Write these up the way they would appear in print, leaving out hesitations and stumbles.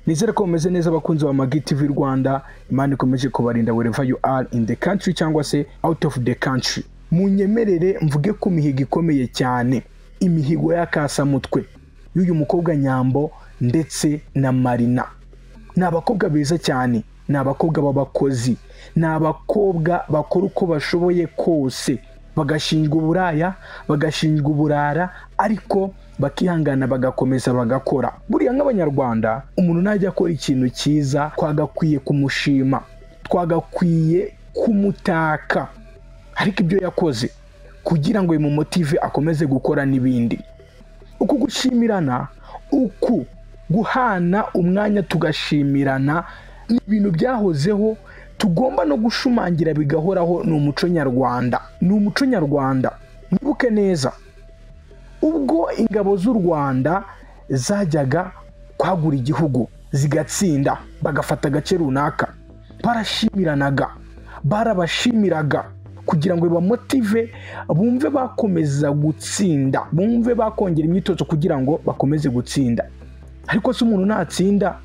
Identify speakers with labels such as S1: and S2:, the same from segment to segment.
S1: Nizere ko mumeze neza, abakunzi ba Magi TV Rwanda. Imana ikomeje kubarinda wherever you are in the country cyangwa se out of the country. Munyemerere mvuge ku mihigo ikomeye cyane, imihigo y'akasamutwe y'uyu mukobwa Nyambo ndetse na Marina. Ni abakobwa beza cyane, ni abakobwa b'abakozi, ni abakobwa bakora uko bashoboye kose, bagashinjwa uburaya, bagashinjwa uburara, ariko bakihangana, bagakomeza bagakora. Buriya nk'Abanyarwanda, umuntu najya akora ikintu cyiza twagakwiye kumushima, twagakwiye kumutaka, ariko ibyo yakoze kugira ngo bimumotive akomeze gukora n'ibindi. Uku gushimirana, uku guhana umwanya tugashimirana, ni ibintu byahozeho, tugomba no gushumangira bigahoraho. Ni umuco nyarwanda, ni umuco nyarwanda. Mwibuke neza ubwo ingabo z'u Rwanda zajyaga kwagura igihugu, zigatsinda, bagafata agace runaka, barashimiranaga, barabashimiraga kugira ngo bamotive, bumve bakomeza gutsinda, bumve bakongera imyitozo kugira ngo bakomeze gutsinda. Ariko se umuntu natsinda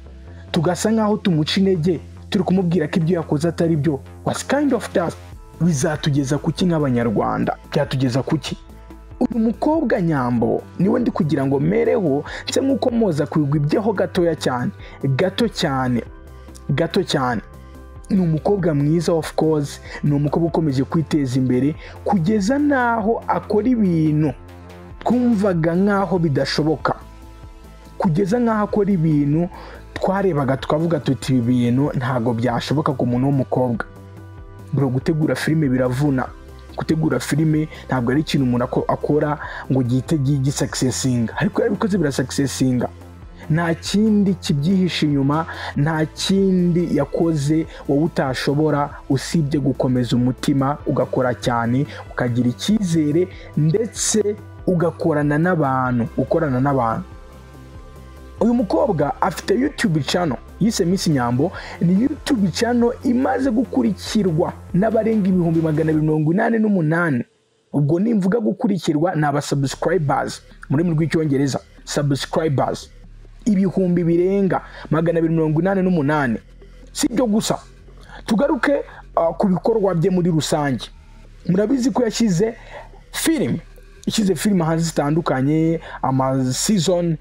S1: tugasa nk'aho tumuca intege, turi kumubwira ko ibyo yakoze atari byo, what kind of that? Bizatugeza kuki nk'Abanyarwanda? Byatugeza kuki? Uyu mukobwa Nyambo niwe ndi kugira ngo mereho nse nk'uko moza kwigwa ibyeho gatoya cyane, gato cyane, gato cyane. Ni umukobwa mwiza, of course, ni umukobwa ukomeje kwiteza imbere kugeza n'aho akora ibintu twumvaga nk'aho bidashoboka, kugeza nk'aho akora ibintu twarebaga tukavuga tuti: "Ibi bintu ntabwo byashoboka ku muntu w'umukobwa." Bro, gutegura filime biravuna. Gutegura filime ntabwo ari ikintu umuntu akora ngo gihite gisuccessinga, ariko yarabikoze birasuccessinga. Nta kindi kibyihishe inyuma, nta kindi yakoze wowe utashobora, usibye gukomeza umutima, ugakora cyane, ukagira icyizere, ndetse ugakorana n'abantu, ukorana n'abantu. Uyu mukobwa afite YouTube channel yise Miss Nyambo. Ni YouTube channel imaze gukurikirwa n'abarenga 288,000. Ubwo nimvuga gukurikirwa, ni aba subscribers mu rurimi rw'Icyongereza, subscribers ibihumbi birenga 288. Si ibyo gusa, tugaruke ku bikorwa bye muri rusange. Murabizi ko yashyize filime, ishyize filime hanze zitandukanye, ama season,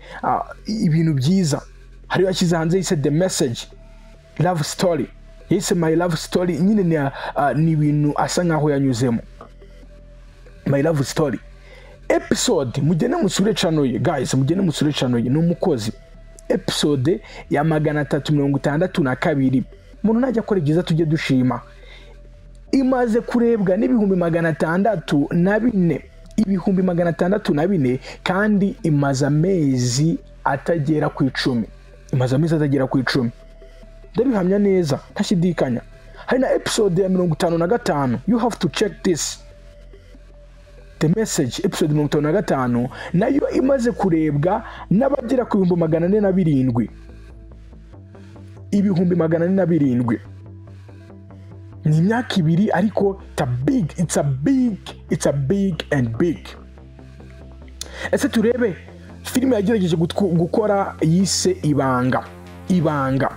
S1: ibintu byiza. Hariyo yashyize hanze yise The Message Love Story, yise My Love Story nyine. Ni ibintu asa nkaho yanyuzemo. My Love Story episode, mugende musure channel ye guys, mugende musure channel ye, ni umukozi. Episode ya 362, umuntu najya akora ibyiza tujye dushima, imaze kurebwa n'ibihumbi 604, 604,000, kandi imaze amezi atagera ku 10, imaze amezi atagera ku 10, ndabihamya neza ntashidikanya. Hari na episode ya 55. You have to check this The Message episode 55, nayo imaze kurebwa n'abagera ku 407,000, 407,000. Ni imyaka 2, ariko it's a big, it's a big, it's a big and big. Ese turebe filime yagerageje gukora yise Ibanga. Ibanga,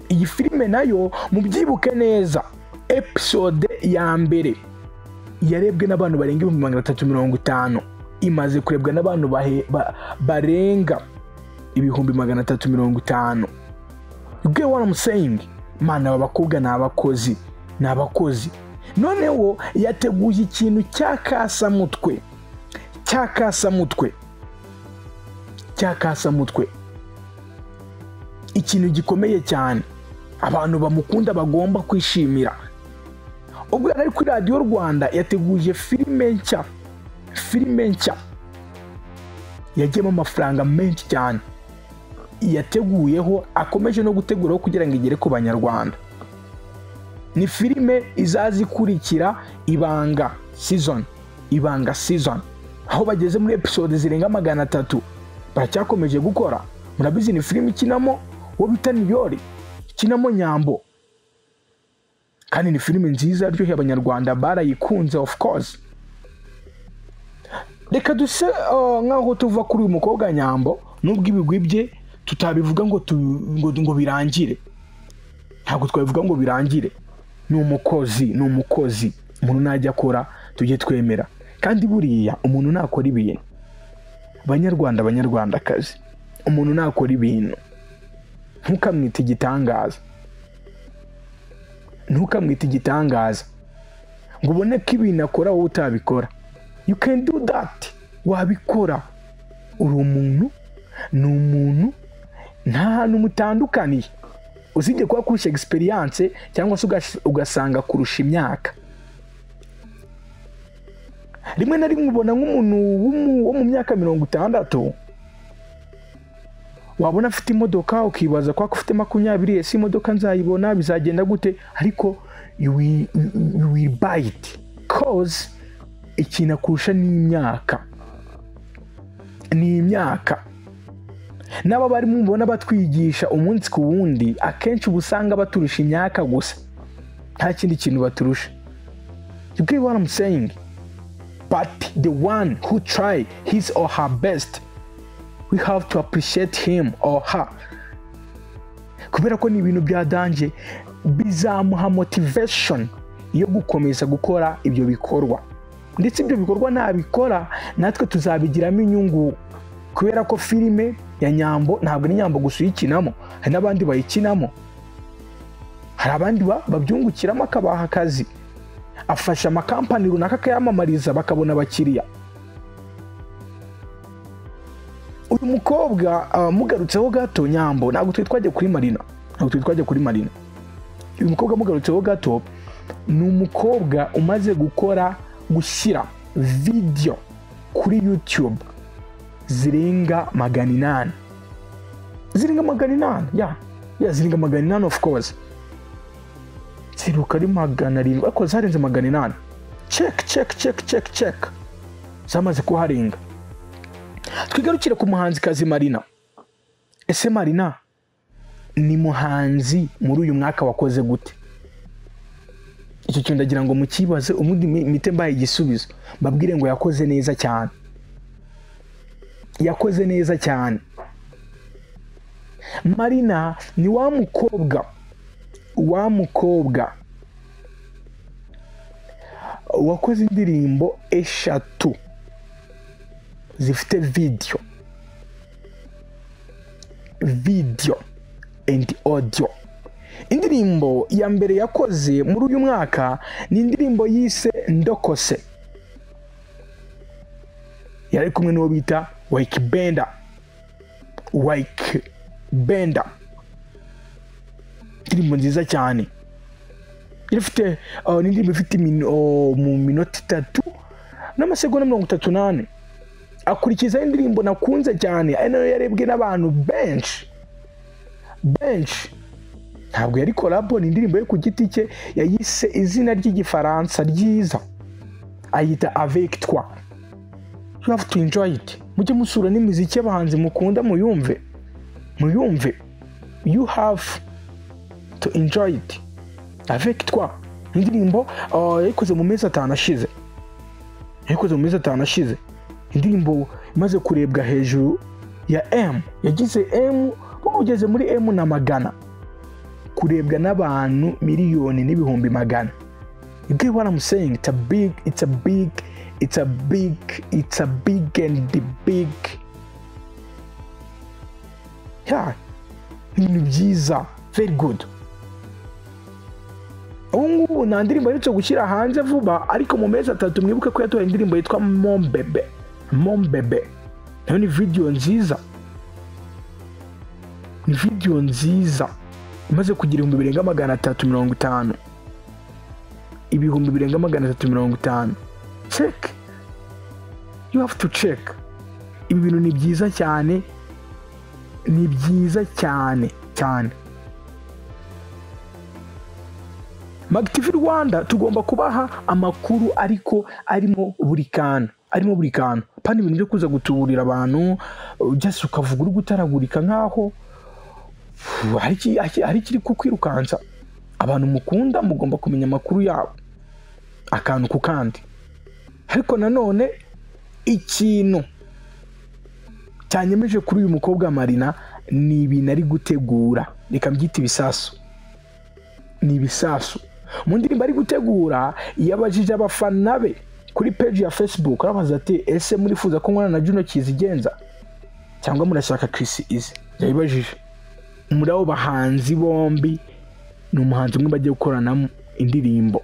S1: iyi filime nayo mubyibuke neza, episode ya mbere yarebwe n'abantu barenga 350,000, imaze kurebwa n'abantu barenga 350,000. You get what I'm saying? Man, aba bakobwa ni abakozi, ni abakozi. Noneho yateguye ikintu cy'akasamutwe, cy'akasamutwe, cy'akasamutwe, ikintu gikomeye cyane abantu bamukunda bagomba kwishimira. Ubwo yari ari kuri Radiyo Rwanda, yateguje filime nshya, filime nshya yagiyemo amafaranga menshi cyane, yateguyeho, akomeje no guteguraho kugira ngo igere ku Banyarwanda. Ni filime izaza ikurikira Ibanga season, Ibanga season, aho bageze muri episode zirenga 300, baracyakomeje gukora. Murabizi, ni filime ikinamo uwo bita Niyori, ikinamo Nyambo, kandi ni filime nziza yaryoheye Abanyarwanda, barayikunze of course. Reka duse nkaho tuva kuri uyu mukobwa Nyambo, nubwo ibigwi bye Tutabivuga ngo birangire, ntabwo twabivuga ngo birangire. Ni umukozi, ni umukozi. Umuntu najya akora tujye twemera. Kandi buriya umuntu nakora ibintu, Banyarwanda, Banyarwandakazi, umuntu nakora ibintu ntukamwite igitangaza, ntukamwite igitangaza ngo ubone ko ibintu akora wowe utabikora. You can do that, wabikora. Uri umuntu, ni umuntu, nta hantu mutandukaniye, usibye kuba kurusha experience cyangwa se ugasanga kurusha imyaka. Rimwe na rimwe ubona nk'umuntu wo mu myaka 60, wabona afite imodoka ukibaza ko afite 20, ese imodoka nzayibona bizagenda gute? Ariko you will buy it, cause ikintu akurusha ni imyaka, ni imyaka. N'aba barimo mubona batwigisha umunsi ku wundi, akenshi uba usanga baturusha imyaka gusa, nta kindi kintu baturusha. You get what I'm saying? But the one who try his or her best, we have to appreciate him or her. Kubera ko ni ibintu bya danger, bizamuha motivation yo gukomeza gukora ibyo bikorwa. Ndetse ibyo bikorwa nabikora natwe tuzabigiramo inyungu, kubera ko filime ya Nyambo ntabwo ni Nyambo gusa uyikinamo, hari n'abandi bayikinamo, hari abandi babyungukiramo, akabaha akazi, afasha amakampani runaka akayamamariza bakabona abakiriya. Uyu mukobwa mugarutseho gato, Nyambo, ntabwo twari twajya kuri Marina, ntabwo twari twajya kuri Marina. Uyu mukobwa mugarutseho gato ni umukobwa umaze gukora, gushyira video kuri YouTube zirenga 800, zirenga 800, ya zirenga 800, of course ziruka ari 700, ariko zarenze 800. Check, check, check, check, check, zamaze kuharenga. Twigarukire ku muhanzikazi Marina. Ese Marina ni muhanzi muri uyu mwaka wakoze gute? Icyo kintu ndagira ngo mukibaze, ubundi mite mbaye igisubizo, mbabwire ngo yakoze neza cyane, yakoze neza cyane. Marina ni wa mukobwa, wa mukobwa wakoze indirimbo 3 zifite video, video and audio. Indirimbo ya mbere yakoze muri uyu mwaka ni indirimbo yise Ndokose, yari kumwe n'uwo bita Ykee Benda, indirimbo nziza cyane, ifite ni indirimbo ifite mu minota 3 n'amasegonda 34. Akurikiza indirimbo nakunze cyane, ari nayo yarebwe n'abantu benshi benshi, ntabwo yari collabo, ni indirimbo ye ku giti cye, yayise izina ry'igifaransa ryiza, ayita Avec Toi. You have to enjoy it. Mujye musura n'imiziki y'abahanzi mukunda, muyumve, muyumve. You have to enjoy it. Avec Toi, indirimbo yayikoze mu mezi 5 ashize, yayikoze mu mezi 5 ashize. Indirimbo imaze kurebwa hejuru ya M, yagize M, ugeze muri M na 100, kurebwa n'abantu 1,100,000. You get what I'm saying? It's a big, it's a big, it's a big, it's a big and the big. Yeah, ibintu byiza, very good. Ubu ngubu nta ndirimbo aherutse gushyira hanze vuba, ariko mu mezi 3 mwibuke ko yatoye indirimbo yitwa Mombebe, Mombebe. Nayo ni video nziza, ni video nziza imaze kugira 350,000, 350,000. Check, you have to check. Ibi bintu ni byiza cyane, ni byiza cyane cyane. Mag TV Rwanda tugomba kubaha amakuru ariko arimo buri kantu, arimo buri kantu. Pani ibintu byo kuza gutuburira abantu, just ukavuga uri gutaragurika nkaho hari kiri kukwirukansa. Abantu mukunda mugomba kumenya amakuru yabo akantu ku kandi. Ariko nanone ikintu cyanyemeje kuri uyu mukobwa Marina Ni ibintu ari gutegura, reka mbyite ibisasu, ni ibisasu. Mu ndirimbo ari gutegura, yabajije abafana be kuri page ya Facebook, arabaza ati: "Ese murifuza ko nkorana na Juno Kizigenza cyangwa murashaka Chris Easy?" Yabibajije muri abo bahanzi bombi. Ni umuhanzi umwe bagiye gukoranamo indirimbo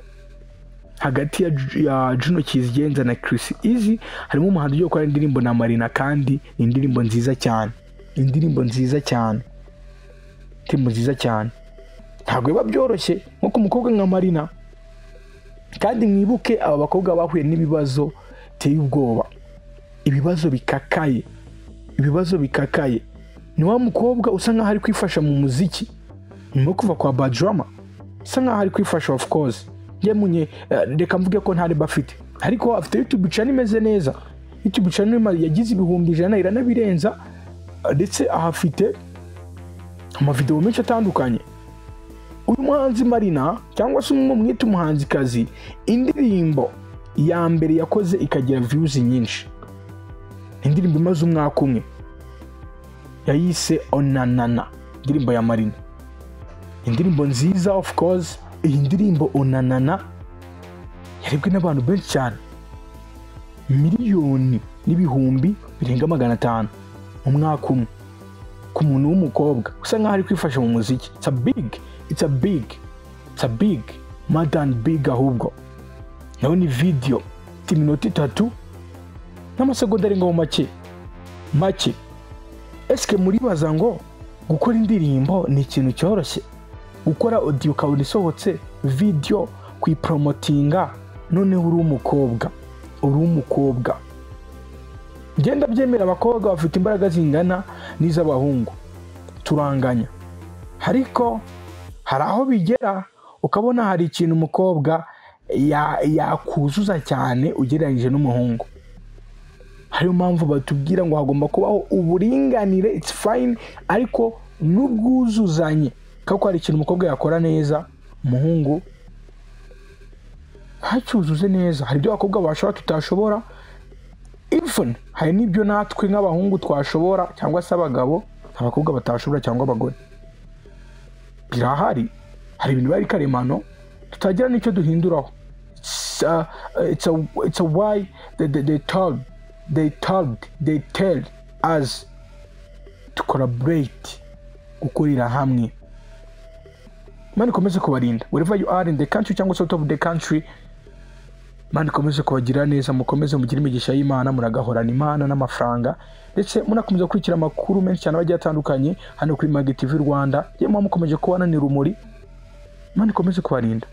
S1: hagati ya Juno Kizigenza na Chris Easy. Harimo umuhanzi ugiye gukora indirimbo na Marina, kandi ni indirimbo nziza cyane, indirimbo nziza cyane, indirimbo nziza cyane. Ntabwo biba byoroshye nko ku mukobwa nka Marina. Kandi mwibuke, aba bakobwa bahuye n'ibibazo biteye ubwoba, ibibazo bikakaye, ibibazo bikakaye. Ni wa mukobwa usa nkaho ari kwifasha mu muziki nyuma yo kuva kwa Badrama, usa nkaho ari kwifasha. Of course, yemunye reka mvuge ko ntari bafite, ariko afite YouTube channel imeze neza. YouTube channel yagize 100,000, iranabirenza, ndetse ahafite amavideo menshi atandukanye. Uyu muhanzi Marina, cyangwa se umwe mwita umuhanzikazi, indirimbo ya mbere yakoze ikagira views nyinshi, indirimbo imaze umwaka umwe, yayise Onanana. Indirimbo ya Marina, indirimbo nziza. Of course, iyi ndirimbo Onanana yarebwe n'abantu benshi cyane, miliyoni n'ibihumbi birenga 500 mu mwaka umwe. Ku muntu w'umukobwa usa nkaho ari kwifasha mu muziki, it's a big, it's a big, it's a big, more than big. Ahubwo nawe ni video ifite iminota 3 n'amasegonda arengaho make make. Esike muribaza ngo gukora indirimbo ni ikintu cyoroshye? Gukora audio ukabona isohotse, video kuyipromotinga, noneho uri umukobwa, uri umukobwa. Ngenda byemera, abakobwa bafite imbaraga zingana n'iz'abahungu, turanganya, ariko hari aho bigera ukabona hari ikintu umukobwa yakuzuza cyane ugereranyije n'umuhungu. Hariyo mpamvu batubwira ngo hagomba kubaho uburinganire. It's fine, ariko n'ubwuzuzanye, kuko hari ikintu umukobwa yakora neza, umuhungu ntacyuzuze neza. Hari ibyo abakobwa bashobora tutashobora, even hari n'ibyo natwe nk'abahungu twashobora cyangwa se abagabo abakobwa batashobora cyangwa abagore. Birahari, hari ibintu biba ari karemano tutagira n'icyo duhinduraho. It's a why they tell us to collaborate, gukorera hamwe. Imana ikomeze kubarinda wherever you are in the country cyangwa se out of the country. Imana ikomeze kubagira neza, mukomeze mugire imigisha y'Imana, muragahorana Imana n'amafaranga, ndetse munakomeza gukurikira amakuru menshi cyane agiye atandukanye hano kuri Magi TV Rwanda. Yewe, mukomeje kubana ni rumuri. Imana ikomeze kubarinda.